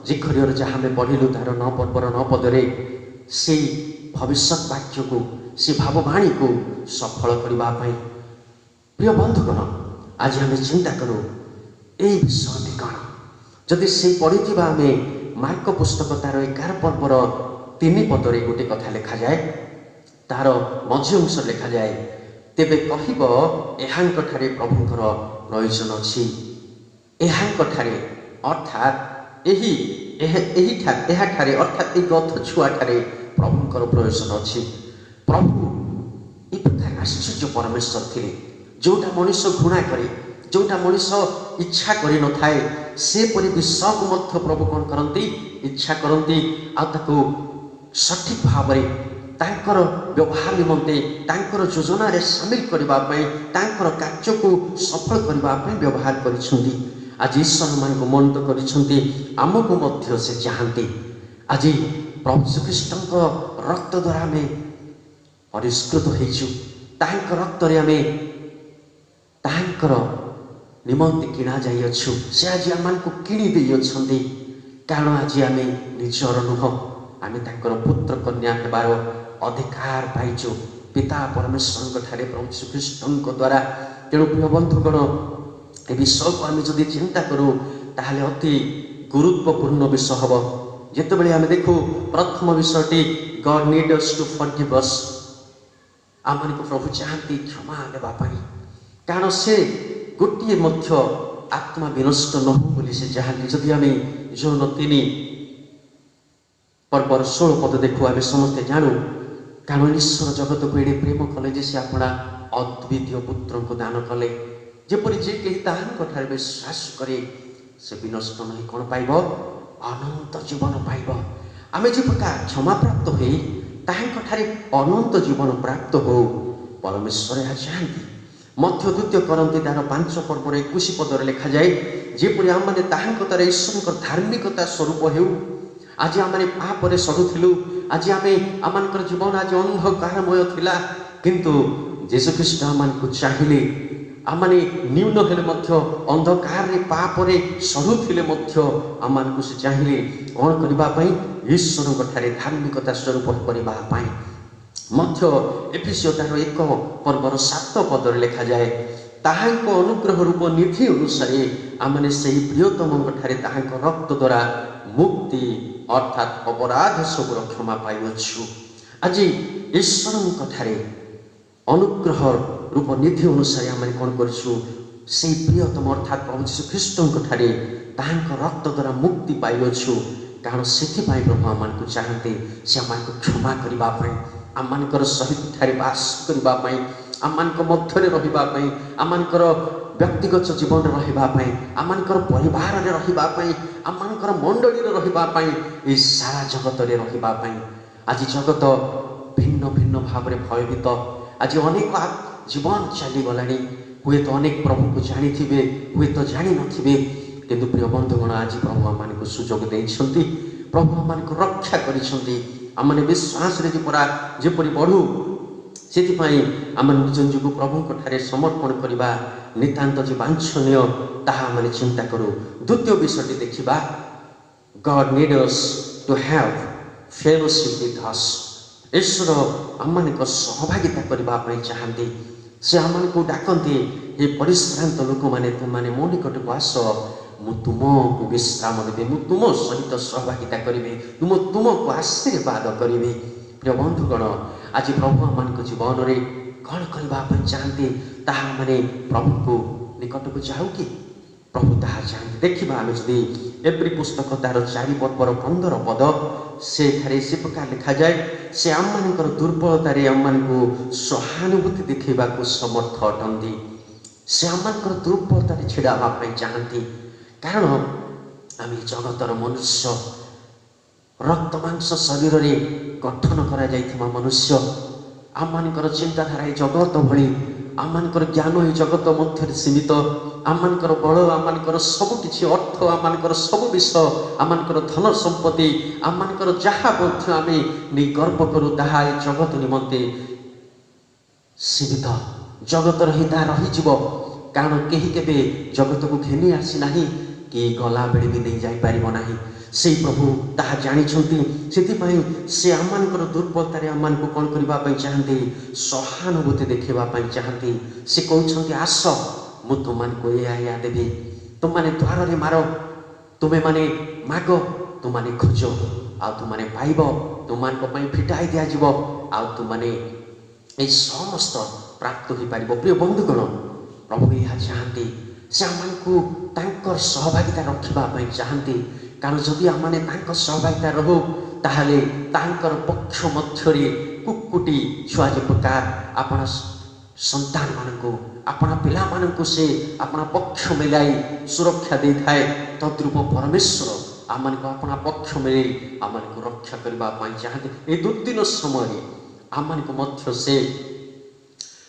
A: ଜିଖରିୟର ଯାହା ଆମେ ପଢ଼ିଲୁ, ତାର 9 ପର୍ବର 9 ପଦରେ, ସେଇ ଭବିଷ୍ୟତ ବାକ୍ୟକୁ, ସେ ଭାବବାଣୀକୁ ସଫଳ କରିବା ପାଇଁ। ପ୍ରିୟ ବନ୍ଧୁଗଣ, ଆଜି ଆମେ ଚିନ୍ତା କରୁ ଏଇ ବିଷୟଟି କ'ଣ। ଯଦି ସେଇ ପଢ଼ିଥିବା ଆମେ ମାର୍କ ପୁସ୍ତକ ତାର 11 ପର୍ବର 3 ପଦରେ ଗୋଟେ କଥା ଲେଖାଯାଏ, ତାର ମଝି ଅଂଶରେ ଲେଖାଯାଏ, "ତେବେ କହିବ, ଏହାଙ୍କ ଠାରେ ପ୍ରଭୁଙ୍କର ପ୍ରୟୋଜନ ଅଛି।" ଏହାଙ୍କ ଠାରେ, ଅର୍ଥାତ୍ ଏହି ଏହାଠାରେ, ଅର୍ଥାତ୍ ଏଇ ଗଧ ଛୁଆଠାରେ ପ୍ରଭୁଙ୍କର ପ୍ରୟୋଜନ ଅଛି। ପ୍ରଭୁ ଏ ପ୍ରକାର ଆଶ୍ଚର୍ଯ୍ୟ ପରମେଶ୍ୱର ଥିଲେ। ଯେଉଁଟା ମଣିଷ ଘୃଣା କରେ, ଯେଉଁଟା ମଣିଷ ଇଚ୍ଛା କରିନଥାଏ, ସେପରି ବିଷୟକୁ ମଧ୍ୟ ପ୍ରଭୁ କ'ଣ କରନ୍ତି? ଇଚ୍ଛା କରନ୍ତି। ଆଉ ତାକୁ ସଠିକ୍ ଭାବରେ ତାଙ୍କର ବ୍ୟବହାର ନିମନ୍ତେ, ତାଙ୍କର ଯୋଜନାରେ ସାମିଲ କରିବା ପାଇଁ, ତାଙ୍କର କାର୍ଯ୍ୟକୁ ସଫଳ କରିବା ପାଇଁ ବ୍ୟବହାର କରିଛନ୍ତି। ଆଜି ଈଶ୍ୱରମାନଙ୍କୁ ମନୋନୀତ କରିଛନ୍ତି, ଆମକୁ ମଧ୍ୟ ସେ ଚାହାନ୍ତି। ଆଜି ପ୍ରଭୁ ଶ୍ରୀଖ୍ରୀଷ୍ଟଙ୍କ ରକ୍ତ ଦ୍ୱାରା ଆମେ ପରିଷ୍କୃତ ହେଇଛୁ। ତାଙ୍କ ରକ୍ତରେ ଆମେ ତାଙ୍କର ନିମନ୍ତେ କିଣା ଯାଇଅଛୁ। ସେ ଆଜି ଆମମାନଙ୍କୁ କିଣି ଦେଇଅଛନ୍ତି। କାରଣ ଆଜି ଆମେ ନିଜର ନୁହଁ, ଆମେ ତାଙ୍କର ପୁତ୍ର କନ୍ୟା ହେବାର ଅଧିକାର ପାଇଛୁ ପିତା ପରମେଶ୍ୱରଙ୍କ ଠାରେ ପ୍ରଭୁ ଶ୍ରୀଖ୍ରୀଷ୍ଟଙ୍କ ଦ୍ୱାରା। ତେଣୁ ପ୍ରିୟ ବନ୍ଧୁଗଣ, ଏ ବିଷୟକୁ ଆମେ ଯଦି ଚିନ୍ତା କରୁ, ତାହେଲେ ଅତି ଗୁରୁତ୍ୱପୂର୍ଣ୍ଣ ବିଷୟ ହେବ। ଯେତେବେଳେ ଆମେ ଦେଖୁ ପ୍ରଥମ ବିଷୟଟି, God need us to forgive us. ଆମମାନଙ୍କୁ ପ୍ରଭୁ ଚାହାନ୍ତି କ୍ଷମା ଦେବା ପାଇଁ। କାରଣ ସେ ଗୋଟିଏ ମଧ୍ୟ ଆତ୍ମା ବିନଷ୍ଟ ନ ହଉ ବୋଲି ସେ ଚାହାନ୍ତି। ଯଦି ଆମେ ଯୋହନ 3 ପର୍ବର 16 ପଦ ଦେଖୁ, ଆମେ ସମସ୍ତେ ଜାଣୁ, "କାରଣ ଈଶ୍ୱର ଜଗତକୁ ଏଡ଼େ ପ୍ରେମ କଲେ ଯେ ସେ ଆପଣା ଅଦ୍ୱିତୀୟ ପୁତ୍ରଙ୍କୁ ଦାନ କଲେ, ଯେପରି ଯେ କେହି ତାହାଙ୍କ ଠାରେ ବିଶ୍ୱାସ କରେ, ସେ ବିନଷ୍ଟ ନହୋଇ କ'ଣ ପାଇବ? ଅନନ୍ତ ଜୀବନ ପାଇବ।" ଆମେ ଯେ ପ୍ରକାର କ୍ଷମାପ୍ରାପ୍ତ ହୋଇ ତାହାଙ୍କ ଠାରେ ଅନନ୍ତ ଜୀବନ ପ୍ରାପ୍ତ ହଉ, ପରମେଶ୍ୱର ଏହା ଚାହାନ୍ତି। ମଧ୍ୟ ଦ୍ୱିତୀୟ କରିନ୍ଥୀୟ ତାର 5 ପର୍ବର 21 ପଦରେ ଲେଖାଯାଏ, "ଯେପରି ଆମମାନେ ତାହାଙ୍କ ଦ୍ୱାରା ଈଶ୍ୱରଙ୍କର ଧାର୍ମିକତା ସ୍ୱରୂପ ହେଉ।" ଆଜି ଆମେ ପାପରେ ସଢ଼ୁଥିଲୁ। ଆଜି ଆମେ ଆମମାନଙ୍କର ଜୀବନ ଆଜି ଅନ୍ଧକାରମୟ ଥିଲା। କିନ୍ତୁ ଯୀଶୁଖ୍ରୀଷ୍ଟ ଆମମାନଙ୍କୁ ଚାହିଁଲେ। ଆମମାନେ ନ୍ୟୁନ ହେଲେ ମଧ୍ୟ, ଅନ୍ଧକାରରେ ପାପରେ ସଢ଼ୁଥିଲେ ମଧ୍ୟ, ଆମମାନଙ୍କୁ ସେ ଚାହିଁଲେ କ'ଣ କରିବା ପାଇଁ? ଈଶ୍ୱରଙ୍କ ଠାରେ ଧାର୍ମିକତା ସ୍ୱରୂପ କରିବା ପାଇଁ। ମଧ୍ୟ ଏଫିସୀୟ ତାର 1 ପର୍ବର 7 ପଦରେ ଲେଖାଯାଏ, "ତାହାଙ୍କ ଅନୁଗ୍ରହ ରୂପ ନିଧି ଅନୁସାରେ ଆମମାନେ ସେହି ପ୍ରିୟତମଙ୍କ ଠାରେ ତାହାଙ୍କ ରକ୍ତ ଦ୍ୱାରା ମୁକ୍ତି, ଅର୍ଥାତ୍ ଅପରାଧ ସବୁର କ୍ଷମା ପାଇଅଛୁ।" ଆଜି ଈଶ୍ୱରଙ୍କ ଠାରେ ଅନୁଗ୍ରହ ରୂପ ନିଧି ଅନୁସାରେ ଆମେ କ'ଣ କରିଛୁ? ସେଇ ପ୍ରିୟତମ, ଅର୍ଥାତ୍ ପ୍ରଭୁ ଯୀଶୁ ଖ୍ରୀଷ୍ଟଙ୍କ ଠାରେ ତାହାଙ୍କ ରକ୍ତ ଦ୍ୱାରା ମୁକ୍ତି ପାଇଅଛୁ। କାରଣ ସେଥିପାଇଁ ପ୍ରଭୁ ଆମମାନଙ୍କୁ ଚାହାନ୍ତି, ସେ ଆମମାନଙ୍କୁ କ୍ଷମା କରିବା ପାଇଁ, ଆମମାନଙ୍କର ସହିତ ଠାରେ ବାସ କରିବା ପାଇଁ, ଆମମାନଙ୍କ ମଧ୍ୟରେ ରହିବା ପାଇଁ, ଆମମାନଙ୍କର ବ୍ୟକ୍ତିଗତ ଜୀବନରେ ରହିବା ପାଇଁ, ଆମମାନଙ୍କର ପରିବାରରେ ରହିବା ପାଇଁ, ଆମମାନଙ୍କର ମଣ୍ଡଳୀରେ ରହିବା ପାଇଁ, ଏହି ସାରା ଜଗତରେ ରହିବା ପାଇଁ। ଆଜି ଜଗତ ଭିନ୍ନ ଭିନ୍ନ ଭାବରେ ଭୟଭୀତ। ଆଜି ଅନେକ ଜୀବନ ଚାଲିଗଲାଣି। ହୁଏତ ଅନେକ ପ୍ରଭୁଙ୍କୁ ଜାଣିଥିବେ, ହୁଏତ ଜାଣିନଥିବେ। କିନ୍ତୁ ପ୍ରିୟ ବନ୍ଧୁଗଣ, ଆଜି ପ୍ରଭୁ ଆମମାନଙ୍କୁ ସୁଯୋଗ ଦେଇଛନ୍ତି। ପ୍ରଭୁ ଆମମାନଙ୍କୁ ରକ୍ଷା କରିଛନ୍ତି। ଆମମାନେ ବିଶ୍ୱାସରେ ଯେପରି ବଢ଼ୁ, ସେଥିପାଇଁ ଆମେ ନିଜ ନିଜକୁ ପ୍ରଭୁଙ୍କ ଠାରେ ସମର୍ପଣ କରିବା ନିତାନ୍ତ ଯେ ବାଞ୍ଛନୀୟ, ତାହା ଆମେ ଚିନ୍ତା କରୁ। ଦ୍ୱିତୀୟ ବିଷୟଟି ଦେଖିବା, God need us to have fellowship with us. ଈଶ୍ୱର ଆମମାନଙ୍କ ସହଭାଗିତା କରିବା ପାଇଁ ଚାହାନ୍ତି। ସେ ଆମମାନଙ୍କୁ ଡାକନ୍ତି, "ହେ ପରିଶ୍ରାନ୍ତ ଲୋକମାନେ, ତୁମମାନେ ମୋ ନିକଟକୁ ଆସ, ମୁଁ ତୁମକୁ ବିଶ୍ରାମ ଦେବି, ମୁଁ ତୁମ ସହିତ ସହଭାଗିତା କରିବି, ମୁଁ ତୁମକୁ ଆଶୀର୍ବାଦ କରିବି।" ପ୍ରିୟ ବନ୍ଧୁଗଣ, ଆଜି ପ୍ରଭୁ ଆମମାନଙ୍କ ଜୀବନରେ କ'ଣ କରିବା ପାଇଁ ଚାହାନ୍ତି, ତାହା ମାନେ ପ୍ରଭୁଙ୍କୁ ନିକଟକୁ ଯାଉ କି ପ୍ରଭୁ ତାହା ଚାହାନ୍ତି। ଦେଖିବା ଆମେ ଯଦି ଏବ୍ରୀ ପୁସ୍ତକ ତାର 4 ପର୍ବର 15 ପଦ, ସେଠାରେ ସେ ପ୍ରକାର ଲେଖାଯାଏ, ସେ ଆମମାନଙ୍କର ଦୁର୍ବଳତାରେ ଆମମାନଙ୍କୁ ସହାନୁଭୂତି ଦେଖାଇବାକୁ ସମର୍ଥ ଅଟନ୍ତି। ସେ ଆମମାନଙ୍କର ଦୁର୍ବଳତାରେ ଛିଡ଼ା ହେବା ପାଇଁ ଚାହାନ୍ତି, କାରଣ ଆମେ ଜଗତର ମନୁଷ୍ୟ, ରକ୍ତ ମାଂସ ଶରୀରରେ ଗଠନ କରାଯାଇଥିବା ମନୁଷ୍ୟ। ଆମମାନଙ୍କର ଚିନ୍ତାଧାରା ଏ ଜଗତ ଭଳି, ଆମମାନଙ୍କର ଜ୍ଞାନ ଏ ଜଗତ ମଧ୍ୟରେ ସୀମିତ। ଆମମାନଙ୍କର ବଳ, ଆମମାନଙ୍କର ସବୁ କିଛି ଅର୍ଥ, ଆମମାନଙ୍କର ସବୁ ବିଷୟ, ଆମମାନଙ୍କର ଧନ ସମ୍ପତ୍ତି, ଆମମାନଙ୍କର ଯାହା ମଧ୍ୟ ଆମେ ନେଇ ଗର୍ବ କରୁ, ତାହା ଏ ଜଗତ ନିମନ୍ତେ ସୀମିତ। ଜଗତର ହିଁ ତାହା ରହିଯିବ, କାରଣ କେହି କେବେ ଜଗତକୁ ଘେନି ଆସିନାହିଁ କି ଗଲାବେଳେ ବି ନେଇ ଯାଇପାରିବ ନାହିଁ। ସେଇ ପ୍ରଭୁ ତାହା ଜାଣିଛନ୍ତି। ସେଥିପାଇଁ ସେ ଆମମାନଙ୍କର ଦୁର୍ବଳତାରେ ଆମମାନଙ୍କୁ କ'ଣ କରିବା ପାଇଁ ଚାହାନ୍ତି? ସହାନୁଭୂତି ଦେଖାଇବା ପାଇଁ ଚାହାନ୍ତି। ସେ କହୁଛନ୍ତି, "ଆସ, ମୁଁ ତୁମମାନଙ୍କୁ ଏଇଆ ଏଇଆ ଦେବି। ତୁମମାନେ ଦ୍ୱାରରେ ମାର, ତୁମେମାନେ ମାଗ, ତୁମମାନେ ଖୋଜ, ଆଉ ତୁମମାନେ ପାଇବ। ତୁମମାନଙ୍କ ପାଇଁ ଫିଟାଇ ଦିଆଯିବ, ଆଉ ତୁମମାନେ ଏଇ ସମସ୍ତ ପ୍ରାପ୍ତ ହୋଇପାରିବ।" ପ୍ରିୟ ବନ୍ଧୁଗଣ, ପ୍ରଭୁ ଏହା ଚାହାନ୍ତି। ସେ ଆମମାନଙ୍କୁ ତାଙ୍କର ସହଭାଗିତା ରଖିବା ପାଇଁ ଚାହାନ୍ତି, କାରଣ ଯଦି ଆମମାନେ ତାଙ୍କ ସହଭାଗିତା ରହୁ, ତାହେଲେ ତାଙ୍କର ପକ୍ଷ ମଧ୍ୟରେ କୁକ୍କୁଟି ଛୁଆ ଯେ ପ୍ରକାର ଆପଣା ସନ୍ତାନମାନଙ୍କୁ, ଆପଣା ପିଲାମାନଙ୍କୁ ସେ ଆପଣା ପକ୍ଷ ମେଲାଇ ସୁରକ୍ଷା ଦେଇଥାଏ, ତଦ୍ରୂପ ପରମେଶ୍ୱର ଆମମାନଙ୍କୁ ଆପଣା ପକ୍ଷ ମେଲେଇ ଆମମାନଙ୍କୁ ରକ୍ଷା କରିବା ପାଇଁ ଚାହାନ୍ତି। ଏହି ଦୁର୍ଦିନ ସମୟରେ ଆମମାନଙ୍କୁ ମଧ୍ୟ ସେ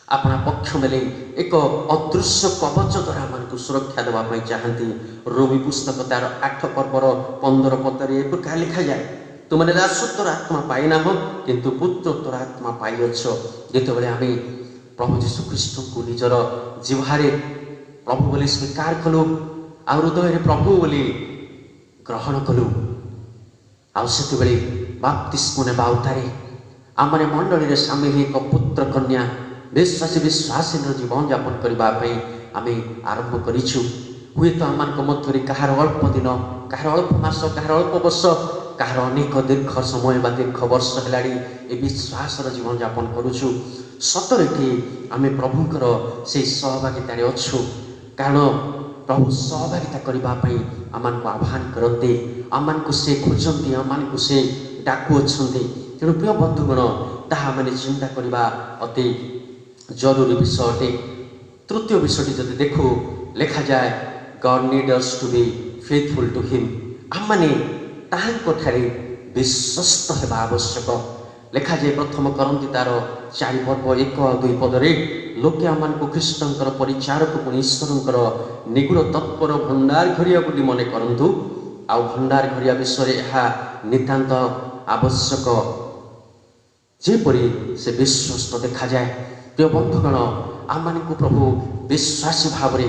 A: ଆପଣା ପକ୍ଷ ମେଲେଇ ଏକ ଅଦୃଶ୍ୟ କବଚ ଦ୍ୱାରା ଆମମାନଙ୍କୁ ସୁରକ୍ଷା ଦେବା ପାଇଁ ଚାହାନ୍ତି। ରୋମୀ ପୁସ୍ତକ ତାର 8 ପର୍ବର 15 ପଦରେ ଏ ପ୍ରକାର ଲେଖାଯାଏ, "ତୁମେ ଦାସତ୍ୱର ଆତ୍ମା ପାଇନାହ, କିନ୍ତୁ ପୁତ୍ରତ୍ୱର ଆତ୍ମା ପାଇଅଛ।" ଯେତେବେଳେ ଆମେ ପ୍ରଭୁ ଯୀଶୁ ଖ୍ରୀଷ୍ଟଙ୍କୁ ନିଜର ଜିହ୍ୱାରେ ପ୍ରଭୁ ବୋଲି ସ୍ୱୀକାର କଲୁ ଆଉ ହୃଦୟରେ ପ୍ରଭୁ ବୋଲି ଗ୍ରହଣ କଲୁ, ଆଉ ସେତେବେଳେ ବାପ୍ତିସ୍ମ ନେବା ଉତ୍ତାରେ ଆମମାନେ ମଣ୍ଡଳୀରେ ସାମିଲ ହୋଇ ଏକ ପୁତ୍ର କନ୍ୟା, ବିଶ୍ୱାସୀ ବିଶ୍ୱାସିନୀର ଜୀବନଯାପନ କରିବା ପାଇଁ ଆମେ ଆରମ୍ଭ କରିଛୁ। ହୁଏତ ଆମମାନଙ୍କ ମଧ୍ୟରେ କାହାର ଅଳ୍ପ ଦିନ, କାହାର ଅଳ୍ପ ମାସ, କାହାର ଅଳ୍ପ ବର୍ଷ, କାହାର ଅନେକ ଦୀର୍ଘ ସମୟ ବା ଦୀର୍ଘ ବର୍ଷ ହେଲାଣି ଏ ବିଶ୍ୱାସର ଜୀବନଯାପନ କରୁଛୁ। ସତରେ କି ଆମେ ପ୍ରଭୁଙ୍କର ସେଇ ସହଭାଗିତାରେ ଅଛୁ? କାରଣ ପ୍ରଭୁ ସହଭାଗିତା କରିବା ପାଇଁ ଆମମାନଙ୍କୁ ଆହ୍ୱାନ କରନ୍ତି, ଆମମାନଙ୍କୁ ସେ ଖୋଜନ୍ତି, ଆମମାନଙ୍କୁ ସେ ଡାକୁଅଛନ୍ତି। ତେଣୁ ପ୍ରିୟ ବନ୍ଧୁଗଣ, ତାହା ମାନେ ଚିନ୍ତା କରିବା ଅତି ଜରୁରୀ ବିଷୟ ଅଟେ। ତୃତୀୟ ବିଷୟଟି ଯଦି ଦେଖୁ, ଲେଖାଯାଏ, God need us to be faithful to Him. ଆମମାନେ ତାହାଙ୍କଠାରେ ବିଶ୍ୱସ୍ତ ହେବା ଆବଶ୍ୟକ। ଲେଖାଯାଏ ପ୍ରଥମ କରିନ୍ଥୀ ତାର 4 ପର୍ବ 1 ଆଉ 2 ପଦରେ, "ଲୋକେ ଆମମାନଙ୍କୁ ଖ୍ରୀଷ୍ଟଙ୍କର ପରିଚାରକ, ପୁଣି ଈଶ୍ୱରଙ୍କର ନିଗୂଢ଼ ତତ୍ତ୍ୱର ଭଣ୍ଡାର ଘରିଆ ବୋଲି ମନେ କରନ୍ତୁ। ଆଉ ଭଣ୍ଡାର ଘରିଆ ବିଷୟରେ ଏହା ନିତାନ୍ତ ଆବଶ୍ୟକ, ଯେପରି ସେ ବିଶ୍ୱସ୍ତ ଦେଖାଯାଏ।" ପ୍ରିୟ ବନ୍ଧୁଗଣ, ଆମମାନଙ୍କୁ ପ୍ରଭୁ ବିଶ୍ୱାସୀ ଭାବରେ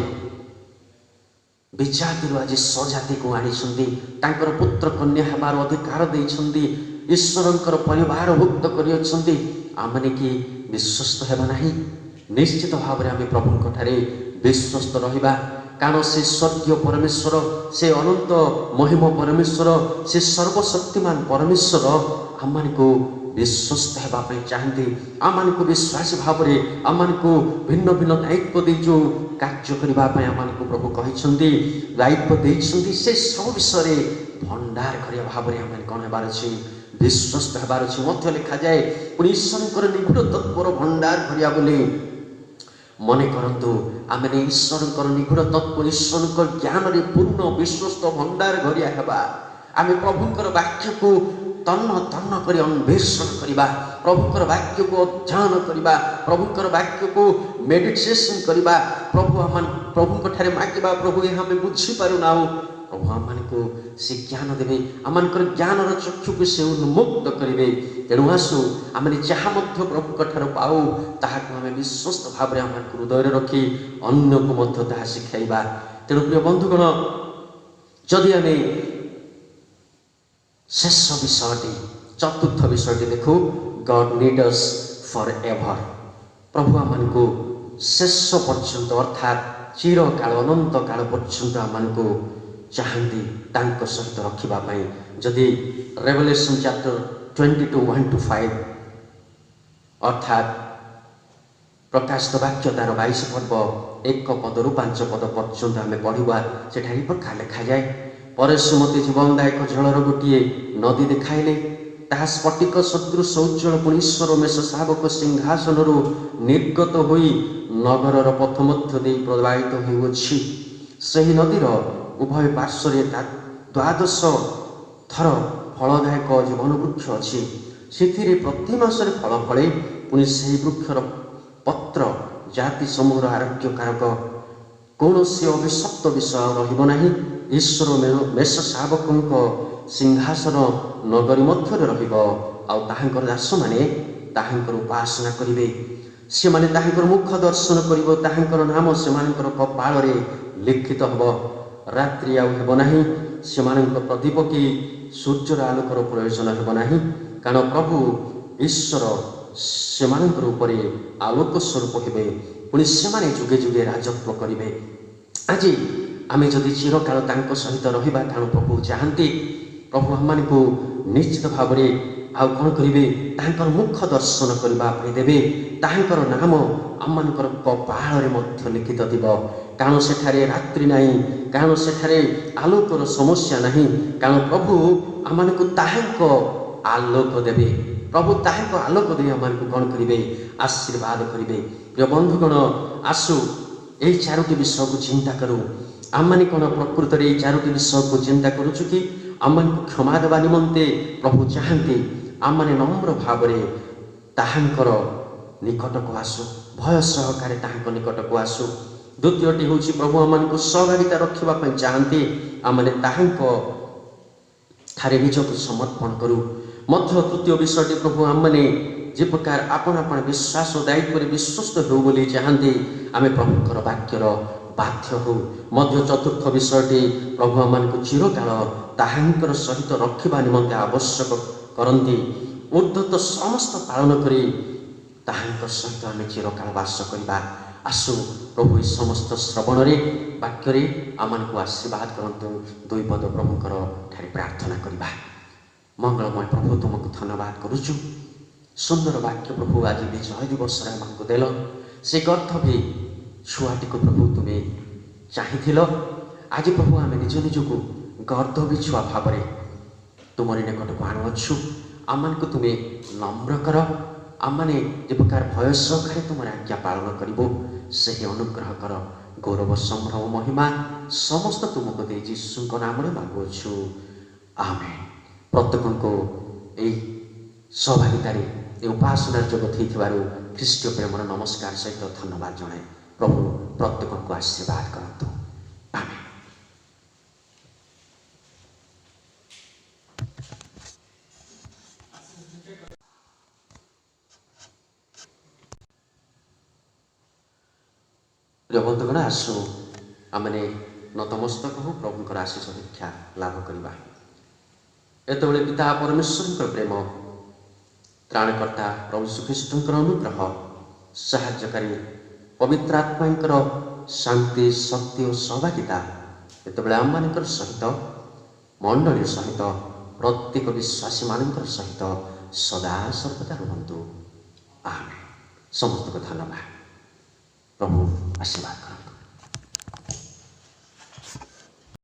A: ବିଜାତିରୁ ଆଜି ସ୍ୱଜାତିକୁ ଆଣିଛନ୍ତି, ତାଙ୍କର ପୁତ୍ର କନ୍ୟା ହେବାର ଅଧିକାର ଦେଇଛନ୍ତି, ଈଶ୍ୱରଙ୍କର ପରିବାରଭୁକ୍ତ କରିଅଛନ୍ତି। ଆମମାନେ କି ବିଶ୍ୱସ୍ତ ହେବା ନାହିଁ? ନିଶ୍ଚିତ ଭାବରେ ଆମେ ପ୍ରଭୁଙ୍କ ଠାରେ ବିଶ୍ୱସ୍ତ ରହିବା, କାରଣ ସେ ସ୍ୱର୍ଗୀୟ ପରମେଶ୍ୱର, ସେ ଅନନ୍ତ ମହିମ ପରମେଶ୍ୱର, ସେ ସର୍ବଶକ୍ତିମାନ ପରମେଶ୍ୱର ଆମମାନଙ୍କୁ ବିଶ୍ୱସ୍ତ ହେବା ପାଇଁ ଚାହାନ୍ତି। ଆମମାନଙ୍କୁ ବିଶ୍ୱାସୀ ଭାବରେ ଆମମାନଙ୍କୁ ଭିନ୍ନ ଭିନ୍ନ ଦାୟିତ୍ୱ ଦେଇ ଯେଉଁ କାର୍ଯ୍ୟ କରିବା ପାଇଁ ଆମମାନଙ୍କୁ ପ୍ରଭୁ କହିଛନ୍ତି, ଦାୟିତ୍ୱ ଦେଇଛନ୍ତି, ସେ ସବୁ ବିଷୟରେ ଭଣ୍ଡାର କରିବା ଭାବରେ ଆମେ କ'ଣ ହେବାର ଅଛି? ବିଶ୍ୱସ୍ତ ହେବାର ଅଛି। ମଧ୍ୟ ଲେଖାଯାଏ, ପୁଣି ଈଶ୍ୱରଙ୍କର ନିଗୂଢ଼ ତତ୍ତ୍ୱର ଭଣ୍ଡାର କରିବା ବୋଲି ମନେ କରନ୍ତୁ। ଆମେ ଈଶ୍ୱରଙ୍କର ନିଗୂଢ଼ ତତ୍ତ୍ୱ, ଈଶ୍ୱରଙ୍କ ଜ୍ଞାନରେ ପୂର୍ଣ୍ଣ ବିଶ୍ୱସ୍ତ ଭଣ୍ଡାର ଘରିଆ ହେବା। ଆମେ ପ୍ରଭୁଙ୍କର ବାକ୍ୟକୁ ତନ୍ନ ତନ୍ନ କରି ଅନ୍ୱେଷଣ କରିବା, ପ୍ରଭୁଙ୍କର ବାକ୍ୟକୁ ଅଧ୍ୟୟନ କରିବା, ପ୍ରଭୁଙ୍କର ବାକ୍ୟକୁ ମେଡିଟେସନ୍ କରିବା। ପ୍ରଭୁ ଆମ ପ୍ରଭୁଙ୍କ ଠାରେ ମାଗିବା, "ପ୍ରଭୁ, ଏହା ଆମେ ବୁଝିପାରୁନାହୁଁ।" ପ୍ରଭୁ ଆମମାନଙ୍କୁ ସେ ଜ୍ଞାନ ଦେବେ, ଆମମାନଙ୍କର ଜ୍ଞାନର ଚକ୍ଷୁକୁ ସେ ଉନ୍ମୁକ୍ତ କରିବେ। ତେଣୁ ଆସୁ, ଆମେ ଯାହା ମଧ୍ୟ ପ୍ରଭୁଙ୍କ ଠାରୁ ପାଉ, ତାହାକୁ ଆମେ ବିଶ୍ୱସ୍ତ ଭାବରେ ଆମମାନଙ୍କୁ ହୃଦୟରେ ରଖି ଅନ୍ୟକୁ ମଧ୍ୟ ତାହା ଶିଖାଇବା। ତେଣୁ ପ୍ରିୟ ବନ୍ଧୁଗଣ, ଯଦି ଆମେ ଶେଷ ବିଷୟଟି, ଚତୁର୍ଥ ବିଷୟଟି ଦେଖୁ, God need us for ever. ପ୍ରଭୁ ଆମମାନଙ୍କୁ ଶେଷ ପର୍ଯ୍ୟନ୍ତ, ଅର୍ଥାତ୍ ଚିରକାଳ ଅନନ୍ତ କାଳ ପର୍ଯ୍ୟନ୍ତ ଆମମାନଙ୍କୁ ଚାହାନ୍ତି ତାଙ୍କ ସହିତ ରଖିବା ପାଇଁ। ଯଦି Revelation chapter 22:1-5, ଅର୍ଥାତ୍ ପ୍ରକାଶିତ ବାକ୍ୟ ତାର 22 ପର୍ବ 1 ପଦରୁ 5 ପଦ ପର୍ଯ୍ୟନ୍ତ ଆମେ ପଢ଼ିବା, ସେଠାରେ ଏହି ପ୍ରକାର ଲେଖାଯାଏ, ପରେ ସେ ମୋତେ ଜୀବନଦାୟକ ଜଳର ଗୋଟିଏ ନଦୀ ଦେଖାଇଲେ, ତାହା ସ୍ଫଟିକ ସଦୃଶ ଉଜ୍ଜଳ, ପୁଣି ଈଶ୍ୱର ମେଷ ଶାବକ ସିଂହାସନରୁ ନିର୍ଗତ ହୋଇ ନଗରର ପଥ ମଧ୍ୟ ଦେଇ ପ୍ରବାହିତ ହେଉଅଛି। ସେହି ନଦୀର ଉଭୟ ପାର୍ଶ୍ୱରେ 12 ଥର ଫଳଦାୟକ ଜୀବନ ବୃକ୍ଷ ଅଛି, ସେଥିରେ ପ୍ରତି ମାସରେ ଫଳ ଫଳେ, ପୁଣି ସେହି ବୃକ୍ଷର ପତ୍ର ଜାତି ସମୂହର ଆରୋଗ୍ୟକାରକ। କୌଣସି ଅଭିଶପ୍ତ ବିଷୟ ଆଉ ରହିବ ନାହିଁ। ଈଶ୍ୱର ମେଷ ଶାବକଙ୍କ ସିଂହାସନ ନଗରୀ ମଧ୍ୟରେ ରହିବ, ଆଉ ତାହାଙ୍କର ଦାସମାନେ ତାହାଙ୍କର ଉପାସନା କରିବେ। ସେମାନେ ତାହାଙ୍କର ମୁଖ ଦର୍ଶନ କରିବ, ତାହାଙ୍କର ନାମ ସେମାନଙ୍କର କପାଳରେ ଲିଖିତ ହେବ। ରାତ୍ରି ଆଉ ହେବ ନାହିଁ, ସେମାନଙ୍କ ପ୍ରଦୀପ କି ସୂର୍ଯ୍ୟର ଆଲୋକର ପ୍ରୟୋଜନ ହେବ ନାହିଁ, କାରଣ ପ୍ରଭୁ ଈଶ୍ୱର ସେମାନଙ୍କର ଉପରେ ଆଲୋକ ସ୍ୱରୂପ ହେବେ, ପୁଣି ସେମାନେ ଯୁଗେ ଯୁଗେ ରାଜତ୍ୱ କରିବେ। ଆଜି ଆମେ ଯଦି ଚିରକାଳ ତାଙ୍କ ସହିତ ରହିବା, କାରଣ ପ୍ରଭୁ ଚାହାନ୍ତି, ପ୍ରଭୁ ଆମମାନଙ୍କୁ ନିଶ୍ଚିତ ଭାବରେ ଆଉ କ'ଣ କରିବେ? ତାଙ୍କର ମୁଖ ଦର୍ଶନ କରିବା ପାଇଁ ଦେବେ। ତାହାଙ୍କର ନାମ ଆମମାନଙ୍କର କପାଳରେ ମଧ୍ୟ ଲିଖିତ ଥିବ, କାରଣ ସେଠାରେ ରାତ୍ରି ନାହିଁ, କାରଣ ସେଠାରେ ଆଲୋକର ସମସ୍ୟା ନାହିଁ, କାରଣ ପ୍ରଭୁ ଆମମାନଙ୍କୁ ତାହାଙ୍କ ଆଲୋକ ଦେବେ। ପ୍ରଭୁ ତାହାଙ୍କ ଆଲୋକ ଦେଇ ଆମମାନଙ୍କୁ କ'ଣ କରିବେ? ଆଶୀର୍ବାଦ କରିବେ। ପ୍ରିୟ ବନ୍ଧୁଗଣ, ଆସୁ ଏହି ଚାରୋଟି ବିଷୟକୁ ଚିନ୍ତା କରୁ। ଆମମାନେ କ'ଣ ପ୍ରକୃତରେ ଏହି ଚାରୋଟି ବିଷୟକୁ ଚିନ୍ତା କରୁଛୁ କି? ଆମମାନଙ୍କୁ କ୍ଷମା ଦେବା ନିମନ୍ତେ ପ୍ରଭୁ ଚାହାନ୍ତି ଆମମାନେ ନମ୍ର ଭାବରେ ତାହାଙ୍କର ନିକଟକୁ ଆସୁ, ଭୟ ସହକାରେ ତାହାଙ୍କ ନିକଟକୁ ଆସୁ। ଦ୍ୱିତୀୟଟି ହେଉଛି ପ୍ରଭୁ ଆମମାନଙ୍କୁ ସହଭାଗିତା ରଖିବା ପାଇଁ ଚାହାନ୍ତି, ଆମମାନେ ତାହାଙ୍କ ଠାରେ ନିଜକୁ ସମର୍ପଣ କରୁ। ମଧ୍ୟ ତୃତୀୟ ବିଷୟଟି, ପ୍ରଭୁ ଆମମାନେ ଯେ ପ୍ରକାର ଆପଣ ଆପଣ ବିଶ୍ୱାସ ଓ ଦାୟିତ୍ୱରେ ବିଶ୍ୱସ୍ତ ହେଉ ବୋଲି ଚାହାନ୍ତି, ଆମେ ପ୍ରଭୁଙ୍କର ବାକ୍ୟର ବାଧ୍ୟ ହେଉ। ମଧ୍ୟ ଚତୁର୍ଥ ବିଷୟଟି, ପ୍ରଭୁ ଆମମାନଙ୍କୁ ଚିରକାଳ ତାହାଙ୍କର ସହିତ ରଖିବା ନିମନ୍ତେ ଆବଶ୍ୟକ କରନ୍ତି, ଉର୍ଦ୍ଧତ ସମସ୍ତ ପାଳନ କରି ତାହାଙ୍କ ସହିତ ଆମେ ଚିରକାଳ ବାସ କରିବା। ଆସୁ ପ୍ରଭୁ ଏହି ସମସ୍ତ ଶ୍ରବଣରେ ବାକ୍ୟରେ ଆମମାନଙ୍କୁ ଆଶୀର୍ବାଦ କରନ୍ତୁ। ଦୁଇ ପଦ ପ୍ରଭୁଙ୍କର ଠାରେ ପ୍ରାର୍ଥନା କରିବା। ମଙ୍ଗଳମୟ ପ୍ରଭୁ, ତୁମକୁ ଧନ୍ୟବାଦ କରୁଛୁ। ସୁନ୍ଦର ବାକ୍ୟ ପ୍ରଭୁ ଆଜି ବିଜୟ ଦିବସରେ ଆମମାନଙ୍କୁ ଦେଲ। ସେ ଗର୍ଦ୍ଦଭୀ ଛୁଆଟିକୁ ପ୍ରଭୁ ତୁମେ ଚାହିଁଥିଲ। ଆଜି ପ୍ରଭୁ ଆମେ ନିଜ ନିଜକୁ ଗର୍ଦ୍ଦଭୀ ଛୁଆ ଭାବରେ ତୁମରି ନିକଟକୁ ଆଣୁଅଛୁ। ଆମମାନଙ୍କୁ ତୁମେ ନମ୍ର କର। ଆମମାନେ ଯେ ପ୍ରକାର ଭୟ ସହକାରେ ତୁମର ଆଜ୍ଞା ପାଳନ କରିବୁ ସେହି ଅନୁଗ୍ରହ କର। ଗୌରବ, ସମ୍ଭ୍ରମ, ମହିମା ସମସ୍ତ ତୁମକୁ ଦେଇ ଯୀଶୁଙ୍କ ନାମରେ ମାଗୁଅଛୁ, ଆମେନ୍। ପ୍ରତ୍ୟେକଙ୍କୁ ଏହି ସହଭାଗିତାରେ ଏ ଉପାସନାରେ ଯୋଗ ଦେଇଥିବାରୁ ଖ୍ରୀଷ୍ଟୀୟ ପ୍ରେମର ନମସ୍କାର ସହିତ ଧନ୍ୟବାଦ ଜଣାଏ। ପ୍ରଭୁ ପ୍ରତ୍ୟେକଙ୍କୁ ଆଶୀର୍ବାଦ କରନ୍ତୁ, ଆମେନ୍। ପ୍ରିୟ ବନ୍ଧୁଗଣ, ଆସୁ ଆମେମାନେ ନତମସ୍ତକ ହଉ, ପ୍ରଭୁଙ୍କର ଆଶିଷ ଭିକ୍ଷା ଲାଭ କରିବା। ଏତେବେଳେ ପିତା ପରମେଶ୍ୱରଙ୍କର ପ୍ରେମ, ତ୍ରାଣକର୍ତ୍ତା ପ୍ରଭୁ ଯୀଶୁଖ୍ରୀଷ୍ଟଙ୍କର ଅନୁଗ୍ରହ, ସାହାଯ୍ୟକାରୀ ପବିତ୍ର ଆତ୍ମାଙ୍କର ଶାନ୍ତି, ଶକ୍ତି ଓ ସହଭାଗିତା ଏତେବେଳେ ଆମମାନଙ୍କର ସହିତ, ମଣ୍ଡଳୀ ସହିତ, ପ୍ରତ୍ୟେକ ବିଶ୍ୱାସୀମାନଙ୍କର ସହିତ ସଦା ସର୍ବଦା ରୁହନ୍ତୁ, ଆମେନ୍। ସମସ୍ତଙ୍କୁ ଧନ୍ୟବାଦ। ପ୍ରଭୁ ଆଶୀର୍ବାଦ କରନ୍ତୁ।